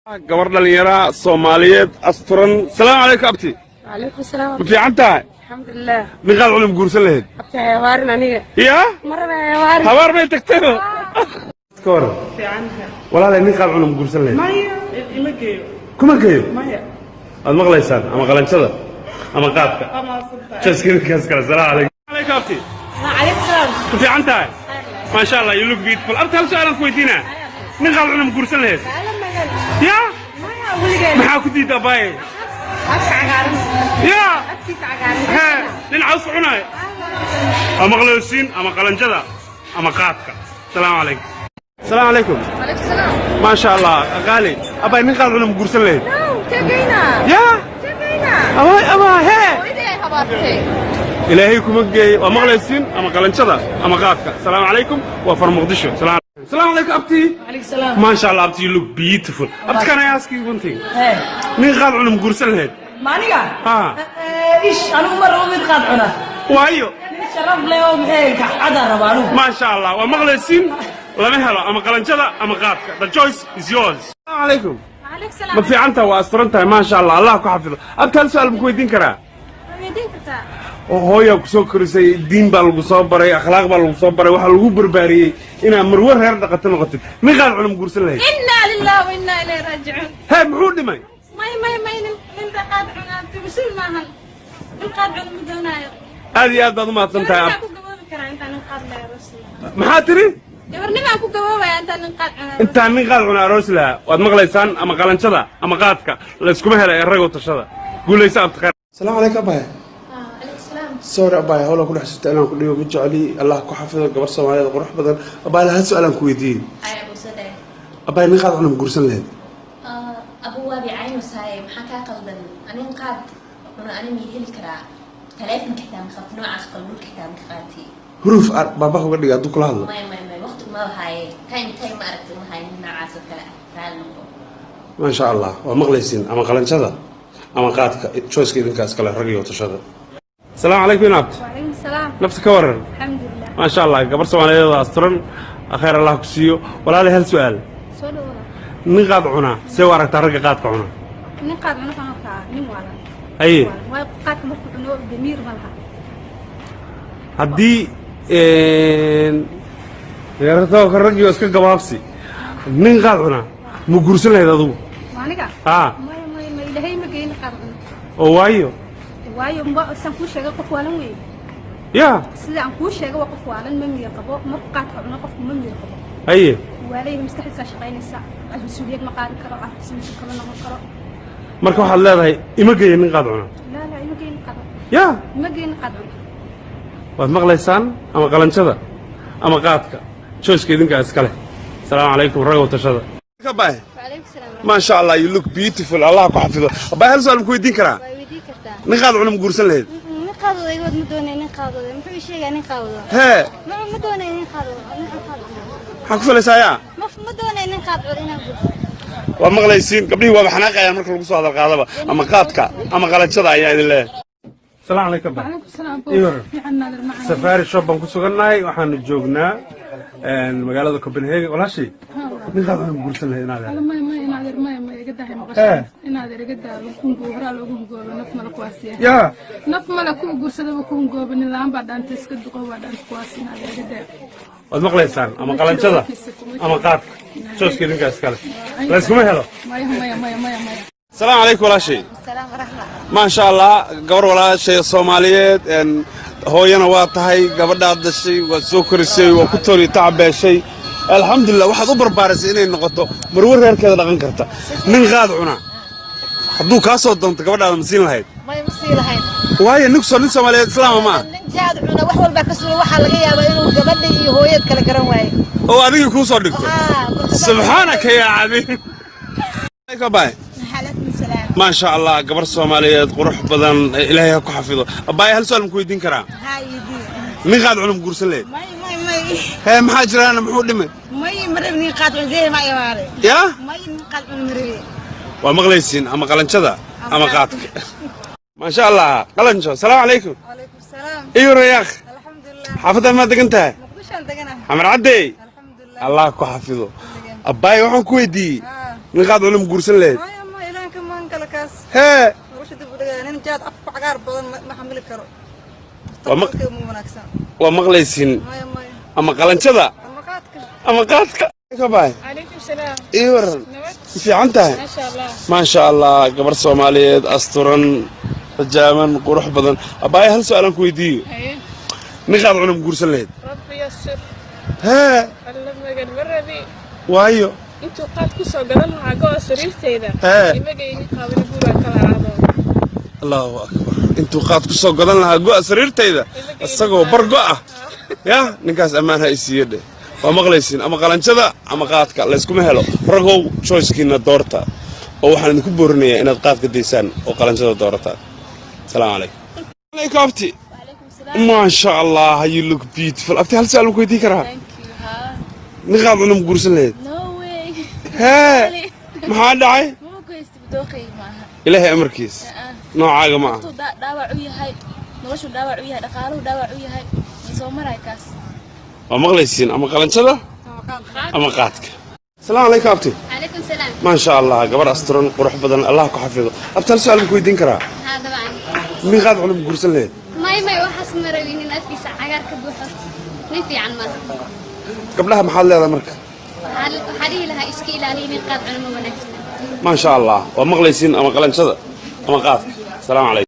Gabar dhallinyaraa Soomaaliyeed asturan. Salaamu calaykum, abti. وعليكم السلام. Ma fiican tahay? الحمد لله. Nin qaad cuna ma guursan lahayd? Abti, habaarin aniga. Yaa? Maraba habaarin. Habaar bay tagtay. Ka waran, walaalay, nin qaad cuna ma guursan lahayd? Maya, ima geeyo. Kuma geeyo? Maya. Aad maqlaysaan, ama qalanjada ama qaadka. Waa mahadsantahay. Jaskidinkaas kale. Salaamu calaykum. Calaykum, abti. وعليكم السلام. Ma fiican tahay? Maasha Allah, you look beautiful. Abti, hal su'aalan ku weydiinaa: nin qaad cuna ma guursan lahayd? Yaa? Maya, weligeen. Maxaa ku diiddaa, baaye? Afka cagaaran. Yaa? Afkiisa cagaaran. Hee, nin caws cunaayo. Ama maqlaysiin, ama qalanjada ama qaadka. Salaamu calaykum, salaamu calaykum. وعليكم السلام. Maasha Allah, qaali. Abay, nin qaad cuna ma guursan lahayd? Tagayna. Yaa? Tagayna. Abay, abaa hee. Hooyaday habaartay. Ilaahay kuma geeyo. Waa maqlaysiin, ama qalanjada ama qaadka. Salaamu calaykum, waa far Muqdisho. Salaamu calaykum, abti. Calaykum salaam. Maasha Allah, abti, you look beautiful. Abti, can I ask you one thing? Hee. Nin qaad cuna ma guursan lahayd? Ma aniga? Ha. Ish, anigu ma rabo mid qaad cuna. Waayo? Nin sharaf leh oo maxay kacada raba anigu. Maasha Allah, waa maqlaysiin, lama helo, ama qalanjada ama qaadka. The choice is yours. Salaamu calaykum. وعليكم السلام. Ma fiican tahay? Waa asturan tahay, maasha Allah, Allah ku xafido. Abti, hal su'aal ma ku weydiin karaa? Weydiin kartaa. Hooyaa ku soo korisay, diin baa lagu soo baray, akhlaaq baa lagu soo baray, waxaa lagu barbaariyey inaad marwo reer dhaqato noqotid. Nin qaad cuna ma guursan lahayd? إنا لله وإنا إليه راجعون. Hee, muxuu dhimay? May, may, may, nin qaad cunaa mas-uul maahan. Nin qaad cuna ma doonaayo. Aad iyo aad baad u mahadsan tahay. Gabarnimaa ku gaboobi karaa intaan nin qaad la aroos lahaa. Maxaa tiri? Gabarnimaa ku gaboobaya intaan nin qaad cunaa. Intaan nin qaad cuna aroos lahaa. Waad maqlaysaan, ama qalanjada ama qaadka, layskuma helay ee ragow tashada. Guulaysa, abtiqaar. Salaamu calaykum, abaya. وعليكم السلام. Sorry, abaya, howla ku dhex jirta inaan ku dhigo ma jecli. Allah ku xafido, gabar Soomaaliyeed qurux badan. Abaya, hal su'aalaan ku weydiiyey. Abaya, nin qaad cuna ma guursan lahayd? Abu waabi caynusahay, maxaa kaa qaldan? Anin qaad cuna ani mii heli karaa? Taleefonka xitaa ma qabto noocaas, qalbulka xitaa ma qaati. Huruuf baabaha uga dhiga hadduu kula hadlo. Maya, maya, maya, waqti uma haaye. Time time ma aragti, uma haaye nin noocaas oo kale ah. Raali noqo. Maasha Allah, waa maqlaysiin, ama qalanjada ama qaadka. Choiceka idinkaas kale, rag iyo tashada. Asalaamu calaykum, inaabti. وعليكم السلام. Nafta ka waran? الحمد لله. Maasha Allah, gabar Soomaaliyeed oo asturan, khayr Allah ku siiyo. Walaalay, hal su'aal. Soo dhawaada. Nin qaad cunaa see u aragtaa, ragga qaadka cunaa? Nin qaad cuna waxaan arkaa nin waalan. Haye. Waayo, qaadka markuu cuno damiir ma laha. Haddii yartoo raggii oo iska gabaabsi, nin qaad cunaa ma guursan lahayd adugu? Waa aniga? Haa. Maya, maya, maya, Ilaahay ma geyn qaad cuno. Oo waayo? Waayo, saan kuu sheegay, qof waalan weeye. Yaa? Sida aan kuu sheegay, waa qof waalan, ma miyir qabo. Markuu qaadka cuno qofku ma miyir qabo. Haye. Waalayhi, maskaxdiisaa shaqaynaysa, mas-uuliyad ma qaadi karo, carruurtiisa mas-uul kama noqon karo. Marka waxaad leedahay ima geeya nin qaad cunaa? Laa, laa, ima geyn qaad cuno. Yaa? Ima geyn qaad cuno. Waad maqlaysaan, ama qalanjada ama qaadka. Choiceka idinkaa iska leh. Asalaamu calaykum, ragow tashada. Abaya. وعليكم السلام. Maasha Allah, you look beautiful, Allah ku xafido. Abaya, hal su'aal ma ku weydiin karaa? Waa weydiin kartaa. Nin qaad cuna ma guursan lahayd? Nin qaadooda igood ma doonay nin qaadooda. Muxuu ii sheegaa nin qaadooda? Hee. Ma doonay nin qaadooda, nin qaad cuna. Maxaa ku falaysaa, yaa? Ma doonay nin qaad cuna inaan guursado. Waa maqlaysiin, gabdhihii waaba xanaaqayaan marka lagu soo hadal qaadaba. Ama qaadka ama qalanjada ayaa idin leeyahay. Asalaamu calaykum, abaya. وعليكم السلام. Ii waran. في عنا معنا. Safari Shop baan ku sugannahay, waxaanu joognaa magaalada Copenhagen. Walaashay, nin qaad cuna ma guursan lahayd, inaad Maya, maya, inaadeer, maya, maya, iga dahay. Eh. Maqashay, inaadeer, iga daa kungu horaa loogu hungoobo, naf mala kuwaasiya. Yaa? Naf mala ku guursadaba ku hungoobo, nin la-aan baa dhaantay, iska duqo baa dhaantay kuwaas, inaadeer, iga daa. Waad maqlaysaan, ama qalanjada ama qaadka. Choiceka idinkaa iska leh, layskuma helo. Maya, maya, maya, maya, maya. Asalaamu calaykum, walaashay. السلام ورحمة. Maasha Allah, gabar walaashay Soomaaliyeed, hooyana waa tahay. Gabadhaad dhashay waad soo korisay, waa ku toori tacbeeshay, alxamdulilah, waxaad u barbaarisay inay noqoto marwo reerkeeda dhaqan karta. Nin qaad cuna hadduu kaa soo doonto, gabadhaada ma siin lahayd? May, ma sii lahayn. Waayo, ninku soo nin Soomaaliyeed islaama ma ah. Nin jaad cuna wax walbaa ka suura, waxaa laga yaabaa inuu gabadha iyo hooyad kala garan waayo. Oo adigii kuu soo dhigto. Haa. Subxaanaka yaa cadiim. Baay. Calaykum salaam. Maasha Allah, gabar Soomaaliyeed qurux badan, Ilaahay ha ku xafido. Abbaay, hal su'aal ma ku weydiin karaa? Haa, idii. Nin qaad cuna ma guursan lahayd? May, may, may. Hee, maxaa jiraana? Muxuu dhimay? May, ma rabin nin qaad cuna, ma imaare. Yaa? May, nin qaad cuna ma rabin. Waa maqlaysiin, ama qalanjada ama qaadka. Maasha Allah, qalanjo. Salaamu calaykum. Calaykum salaam. Iyo rayaaq. Alxamdulilah. Xaafadda maa degan tahay? Muqdishoan deganahay. Xamar Caddey. Alxamdulilah. Allah ku xafido. Abbaay, waxaan ku weydiiyey, Nin qaad cuna ma guursan lahayd? Maya, maya, ilaanka maan kala kaas. Hee. Nolosha dib u dhigaya. Nin jaad afku cagaar badan ma xamili karo. Waa Mustaqbalka ma wanaagsan. Waa maqlaysiin. Maya, maya. Ama qalanjada ama qaadka. Ama qaadka ka baay. Calaykum salaam. Ii waran? Nabad. Fiican tahay? Maasha Allah. Maasha Allah, gabar Soomaaliyeed, asturan, xijaaban, qurux badan. Abaaye, hal su-aalaan ku weydiiyo. Haye. Nin qaad cuna ma guursan lahayd? Rabbi yasir. Hee. Alla magan ma rabi. Waayo? Intuu qaad ku soo gadan lahaa go'a sariirtayda. Hee. Imagayni qaabana guuraa kala aado. Allahu akbar! Intuu qaad ku soo gadan lahaa go'a sariirtayda, isagoo bar go'a ya ninkaas ammaan ha isiiyo dheh. Waa maqlaysiin, ama qalanjada ama qaadka layskuma helo. Ragow, choicekiina doorta, oo waxaan idinku boorinayaa inaad qaadka daysaan oo qalanjada doorataan. Salaamu calaykum. Calaykum, abti. Maasha Allah, you look beautiful. Abti, hal su'aal ma ku weydiin karaa? Nin qaad cuna ma guursan lahayd? No way. Hee, maxaa dhacay? Mama ku haysta, dooqay maaha. Ilaahay amarkiis, noocaaga ma aha. Naftuu dhaawac u yahay, noloshu dhaawac u yahay, dhaqaaluhu dhaawac u yahay, ma soo maray kaas. Waa maqlaysiin, ama qalanjada ama qaadka. Asalaamu calaykum, abti. Calaykum salaam. Maasha Allah, gabar asturan, qurux badan, Allah ku xafido. Abti, hal su'aal ma ku weydiin karaa? Haa, dabcan. Nin qaad cuna ma guursan lahayd? May, may, waxaas ma rabin. Nin afkiisa cagaar ka buuxo nin fiican maaha. Gabdhaha maxaad leedahay marka? Waxaa dhihi lahaa iska ilaaliya, nin qaad cuna ma wanaagsan. Maasha Allah, waa maqlaysiin, ama qalanjada ama qaadka. Asalaamu calaykum.